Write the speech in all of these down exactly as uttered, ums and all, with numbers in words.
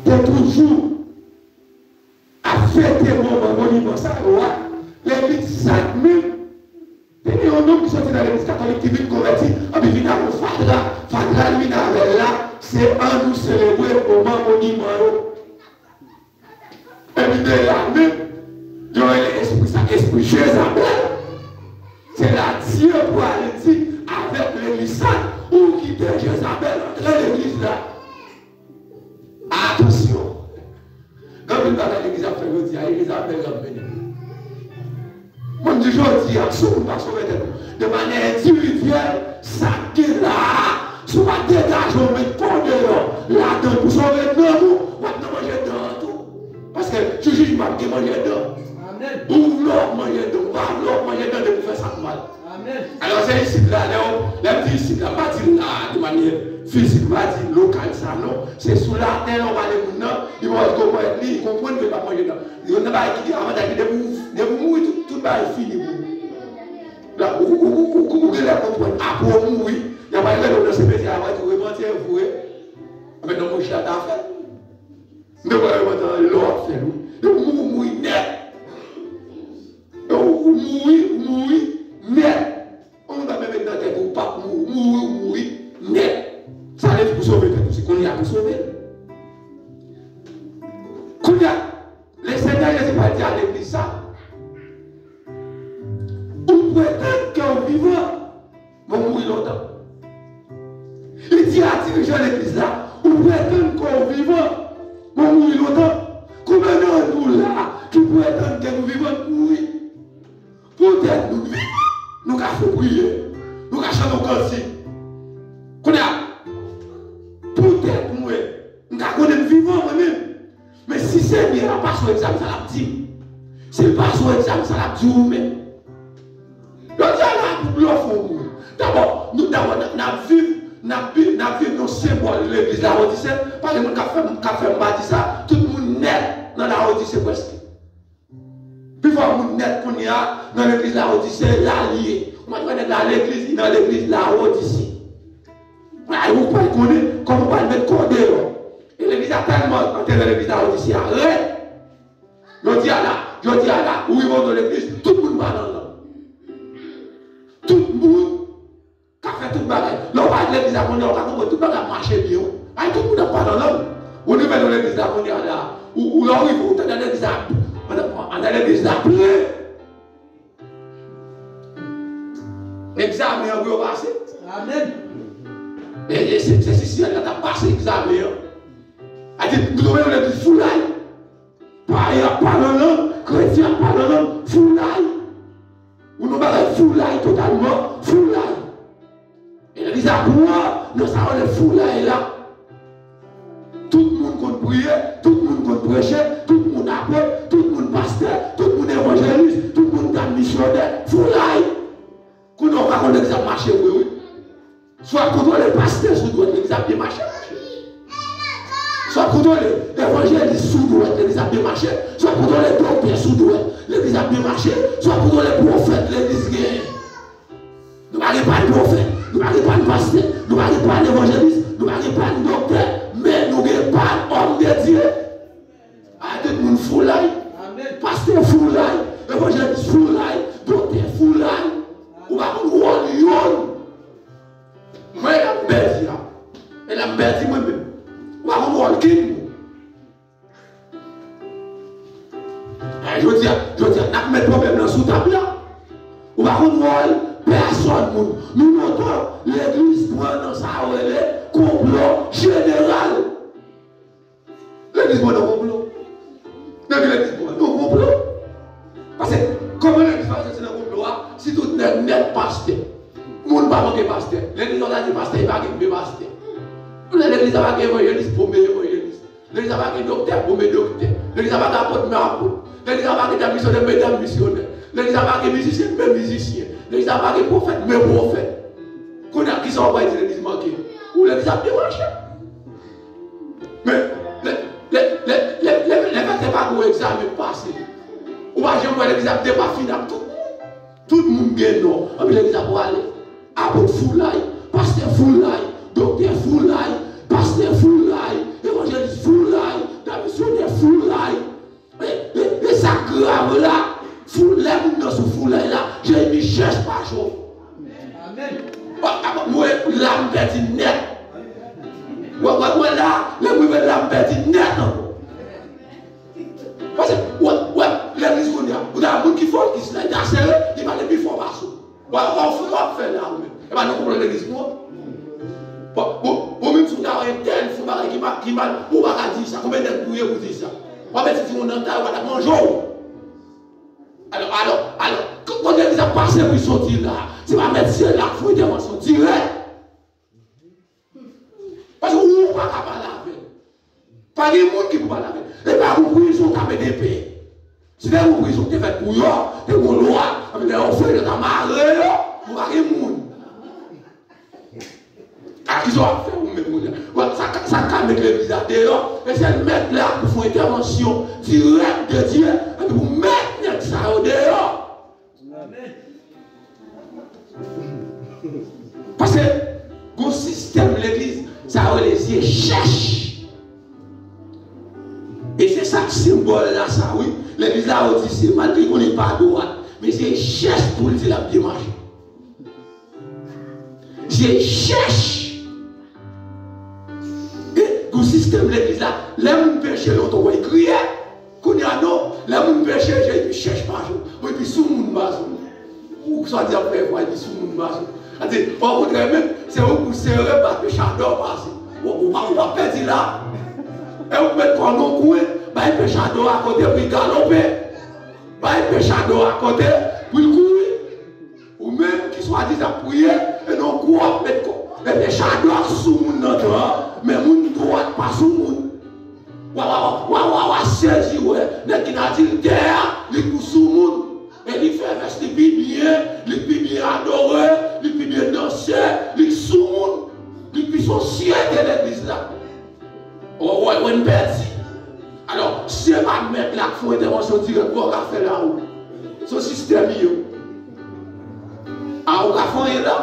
te toujou ap fete moman moniman sa yo a, legliz sa menm, te gen yon nonm ki soti nan legliz katolik ki vin konvèti, epi vin ak yon fatra, fatra l vin avè l la, se ann nou selebre moman moniman yo. Epi de la menm, yo rele espri sa, espri Jezabèl. Se la Dye pwale di avèk legliz sa, ou kite Jezabèl antre legliz la. Atansyon! Gen anpil bagay legliz ap fè jodi a, legliz ap fè l ap mennen. Mwen, m di jodi a, si w pa sove tèt ou, de manyè endividyèl, sa k gen la a, si w pa degaje w, met kò w deyò ladan l pou sove nanm ou, w ap nan manje dan an tou. Paske jou jijman ap gen manje dan. Amèn. Ou vle w ap manje dan, ou pa vle w ap manje dan depi w fè sa k mal. Amèn. Alò, se isit la, lè w, lè m di isit la, m pa di la de manyè fizik, m pa di lokal sa non. Se sou latè, lè w pale moun nan, li pa wè konprann li, li konprann ke l pa manje dan. Youn nan bagay ki gen avantaj li, depi w, depi w mouri, tout, tout bagay fini pou ou. La, ou, ou, ou, ou, ou gen lè konprann, apre w mouri, y a pral rele w nan semetyè a, y a pral di w repanti, e vre. Anben, non, monchè, a ta fè. M te kwè repanti, lè w ap fè l, wi. Depi w mouri, mouri nèt. Ou, ou mouri, ou mouri nèt. Ou pa menm met nan tèt ou, ou p ap mouri, ou mouri, ou mouri nèt. Sa vle di pou sove tèt ou, se kounye a pou sove l. Kounye a, Lesenyè Jezi pral di a legliz sa, ou pretann ke w vivan, men w mouri lontan. Li di a dirijan legliz la, ou pretann ke w vivan, men w mouri lontan. Konbyen nan nou la ki pretann ke nou vivan, nou mouri? Poutèt nou vivan, nou ka fè priyè, nou ka chante yon kantik. Kounye a, poutèt mwen, m ka konnen m vivan mwen menm. Men si Senyè a pase yon egzamen, sa l ap di m? Si l pase yon egzamen, sa l ap di ou menm? Jodi a la, pou blòf ou mouri. Dabò, nou, dabò, n, n ap viv, n ap viv, n ap viv yon senbòl legliz Lawodise. Pa gen moun k ap fè, k ap fè m pa di sa. Tout moun nèt nan Lawodise prèske. Pifò moun nèt kounye a nan legliz Lawodise, la li ye. Ou mèt wè nèg la legliz, li nan legliz Lawodise. Ay, ou pral konnen kòman ou pral met kò w deyò. E legliz la tèlman antere legliz Lawodise a rèd. Jodi a la, jodi a la, ou rive nan legliz, tout moun pa nan lang. Tout moun k ap fè tout bagay. Lè w pale de legliz la kounye a, ou ka konprann tout bagay ap mache byen, wi. Ay, tout moun ap pale an lang. Ou rive nan legliz la kounye a la, ou, ou lè w rive, ou tande legliz la, ann, ann, legliz la plen. Egzamen an pou yo pase. Amèn. E, e se, se si syèl la t ap pase egzamen an. A di, nou tonbe nan legliz foulay. Payen ap pale an lang, kretyen ap pale an lang, foulay. Ou nan bagay foulay totalman, foulay. E legliz la pran nan sa yo rele foulay la. Tout moun konn priye, tout moun konn preche, tout moun apot, tout moun pastè, tout moun evanjelis, tout moun gad misyonè, foulay. Kounye a ou pa konn legliz ap mache vre, wi. Si w ap kontwole pastè sou dwèt, legliz ap byen mache, monchè. Si w ap kontwole evanjelis sou dwèt, legliz ap byen mache. Si w ap kontwole doktè sou dwèt, legliz ap byen mache. Si w ap kontwole pwofèt, legliz genyen. Nou pa gen pa n pwofèt, nou pa gen pa n pastè, nou pa gen pa n evanjelis, nou pa gen pa n doktè, men nou gen pa n òm de Dye. A, tout moun foulay. Amèn. Pastè foulay, evanjelis foulay, doktè foulay. Ou pa konn wòl youn. Mwen, e la m pèdi a. E la m pèdi mwen menm. Ou pa konn wòl kenn moun. E, jodi a, jodi a, n ap met pwoblèm nan sou tab la. Ou pa konn wòl pèsòn moun. Nou lontan, legliz pran nan sa yo rele konplo jeneral. Legliz pran nan konplo. Nan ki legliz pran nan konplo? Paske, kòman legliz pa soti nan konplo a, si tout nèg nèt pastè? Moun pa manke pastè. Legliz la, w ta di pastè, li pa gen men pastè. Legliz la pa gen evanjelis, bon men evanjelis. Legliz la pa gen doktè, bon men doktè. Legliz la pa gen apot, men apot. Legliz la pa gen dam misyonè, men dam misyonè. Legliz la pa gen mizisyen, men mizisyen. Legliz la pa gen pwofèt, men pwofèt. Kounye a, kisa w pral di legliz manke? Ou legliz ap byen mache. Men, lè, lè, lè, lè, lè, lè pastè pa gen yon egzamen k pase, ou pa janm wè legliz ap depafini ak tout moun. Tout moun gen non. Anpi legliz ap prale. Apot foulay, pastè foulay, doktè foulay, pastè foulay, evanjelis foulay, level la m pèdi nèt ankò. Paske, wè, wè, legliz kounye a, ou ta moun ki fokis la, li ta sere, li pale pi fò pase w. Wè, wè, w ap fè la ou menm. E pa nou konprann legliz nou an. Bon, bon, bon, menm si w ta wè entèl fè yon bagay ki mal, ki mal, ou pa ka di sa. Konbyen nèg touye pou di sa? W ap mete timoun nan kay, ou pa t ap manje w. Alò, alò, alò, k-, kote legliz ap pase pou l soti la, se pa mèt syèl la k fè entèvansyon dirèk. Paske ou pa ka pale avè l. Pa gen moun ki pou pale avè l. E pa pou prizon k ap mete pè. Si te pou prizon, te fèt pou yo, te gon lwa, anpi lè yo fè, yo ta mare yo, pou pa gen moun. A kisa w ap fè ou menm kounye a? Wè, sa ka, sa ka met legliz la deyò, e se mèt la pou fè entèvansyon dirèk de Dye, epi pou mèt nèg sa yo deyò. Paske gon sistèm legliz, sa yo rele zye chèch. E se sa k senbòl la sa, wi. Legliz Lawodise, malgre l konnen l pa dwat, men zye chèch pou l di l ap byen mache. Zye chèch. E gon sistèm legliz la, lè moun peche lontan, w wè l kriye. Kounye a non, lè moun peche, je epi chèch mache w, epi sou moun baz ou. Ou swa di ap fè vwa epi sou moun baz ou. Sa di, okontrè menm, se ou pou sere pa pechadò pase. Ou, ou pa, ou pa pèdi la. E ou mèt kò w nan kwen, bay pechadò a kote pou l galope. Bay pechadò a kote pou l kouri. Ou menm ki swadizan ap priye, e nan kou w ap met kò. E pechadò a sou moun nan tan an, men moun dwat pa sou moun. Wa, wa, wa, wa, wa, wa, sezi, wè. Nèg ki nan adiltè a, li kou sou moun. E li fè vès li pi byen, li pi byen adore, li pi byen danse, li sou moun. Li pi sosyete legliz la. Wè, wè, wè, n pèdi. Alò, si se pa mèt la k fè yon entèvansyon dirèk, kòman w ka fè la ou? Se yon sistèm li ye. A, ou ka fè anyen la?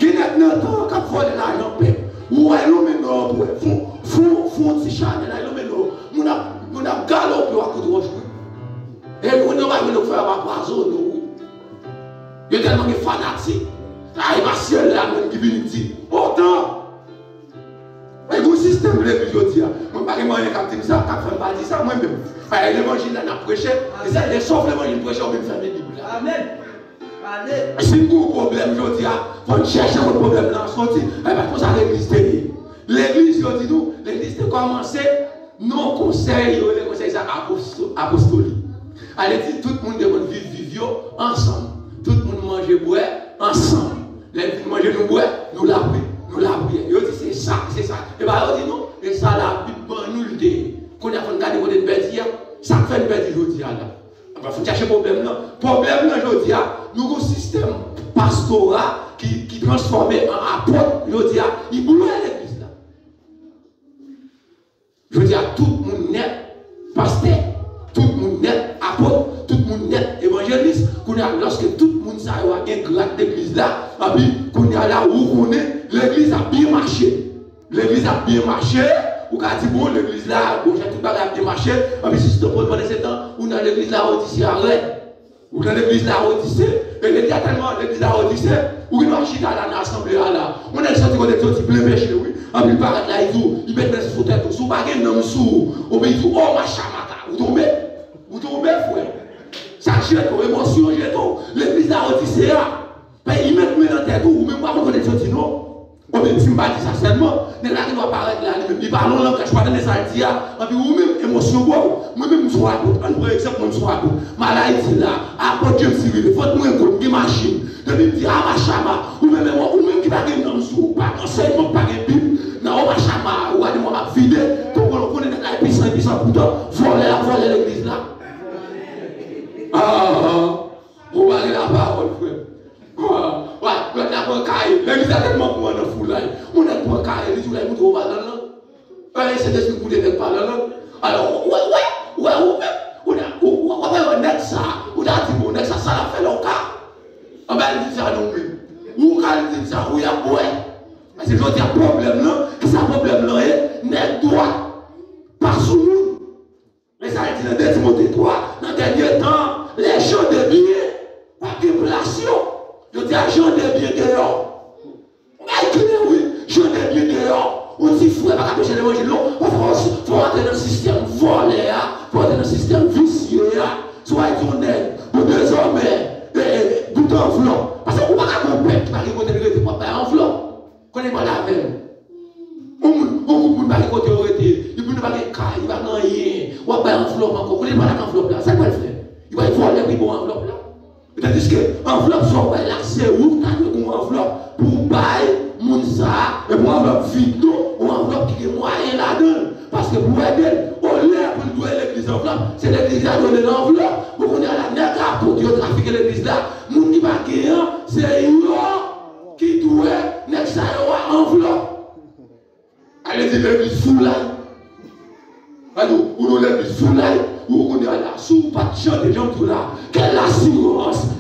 Gen nèg nan tan an k ap vòlè lajan pèp. Ou wè l lonmen nan yon pwen, fon, fon, fon ti chanèl la, l lonmen nan moun ap, moun ap galope w ak kout wòch, wi. E moun yo pa vle fè yo pa pwazonnen w, wi. Yo tèlman gen fanatik. A, e pa syèl la menm ki vini di, otan! E gon sistèm legliz jodi a. Mwen pa gen manyen k ap di m sa, k ap fè m pa di sa, mwen menm. Paske levanjil la n ap preche, e se, e sòf levanjil preche, ou menm fèmen Bib la. Amèn. Pale. Si n gen yon pwoblèm jodi a, fò n chèche kote pwoblèm nan soti. E pa konsa legliz te ye. Legliz, yo di nou, legliz te kòmanse nan yon konsèy, yo rele konsèy sa aposto-, apostolik. Sa vle di tout moun te konn viv viv yo ansanm. Tout moun manje bwè ansanm. Lè n fin manje, nou bwè, nou lapriyè, nou lapriyè. Yo di se sa, se sa. E pa yo di nou, e sa Labib ban nou l te ye. Kounye a fò n gade kote n pèdi a. Sa k fè n pèdi jodi a la. Anben, fò n chache pwoblèm nan. Pwoblèm nan jodi a, nou gon sistèm pastora ki, ki transfòme an apot jodi a, li boule legliz la. Jodi a, tout moun nèt pastè, tout moun nèt apot, tout moun nèt evanjelis. Kounye a, lòske tout moun sa yo a gen grad legliz la, epi kounye a la, ou konnen legliz ap byen mache. Legliz ap byen mache, ou ka di, bon, legliz la, bon, jan tout bagay ap byen mache, epi si se te pandan se tan, ou nan legliz Lawodise a rèd. Ou nan legliz Lawodise, e legliz la tèlman legliz Lawodise, ou gen dwa chita la nan asanble a la. Yon nèg soti kote l soti plen peche, wi. Anpi l parèt la, li di w, li met men sou tèt ou. Si w pa gen nanm sou ou, oubyen li di w, o machamaka, ou tonbe. Ou tonbe, frè. Sa jete w, emosyon jete w. Legliz Lawodise a, men li met men nan tèt ou, ou menm pa konn kote l soti, non. Oubyen si m pa di sa sèlman, nèg la gen dwa parèt la, li menm, li pale yon langaj, w pa tande sa l di a, anpi ou menm, emosyon ba w. Mwen menm, m se yon apot, ann pran egzanp, mwen, m se yon apot. M al Ayiti la, apot James rive, vant mwen gwo, m gen machin. Depi m di, a, machama, ou menm, ou menm ki pa gen nanm sou ou, pa gen ansèyman, pa gen Bib, nan, o, machama, ou gade mwen, m ap vide, tou konnen nèg la enpuisan, enpuisan, poutan, vòlè l ap vòlè legliz la. Ah, ah, ou pa gen lapawòl, frè. Wè, wè, lòt la pran kaye. Legliz la tèlman pran nan foulay. Yon nèg pran kaye, li di w la, li montre w pa nan lang. E Sentespri pou de nèg pa nan lang. Alò, wè, wè, wè, ou menm, ou ta, ou, ou, ou, wè, wè, nèg sa, ou ta di, bon, nèg sa, sa l ap fè la, ou ka. Anben, li di sa non menm. Ou ka, li di sa, ou y ap wè. Paske jodi a pwoblèm nan, kisa pwoblèm nan ye? Nèg dwat pa sou moun. Men sa l di nan de Timote twa, nan dènye tan, les gens de bien p ap gen plas yo. Yo di a jan de byen deyò. Ou bay klè, wi, jan de byen deyò. Yon ti frè pa ka preche levanjil, non. Yon kay, li pa gen anyen. W ap bay anvlòp ankò. Kote l pral ak anvlòp la? Sa l pral fè? Li pral vòlè pi bon anvlòp la. Tandiske anvlòp sa w bay la, se ou ki ta dwe gen yon anvlòp pou w bay moun sa a, e pou anvlòp vid non, yon anvlòp ki gen mwayen ladan l. Paske pou w ede l, olye pou l dwe legliz anvlòp, se legliz la dwe l anvlòp. Bon, kounye a la, nèg apot yo trafike legliz la, moun ki pa gen an, se yo ki dwe nèg sa yo a anvlòp. Ale di legliz foulay. Alo, ou nan legliz foulay, ou konnen la, si w pa t chante jan m di w la, quelle assurance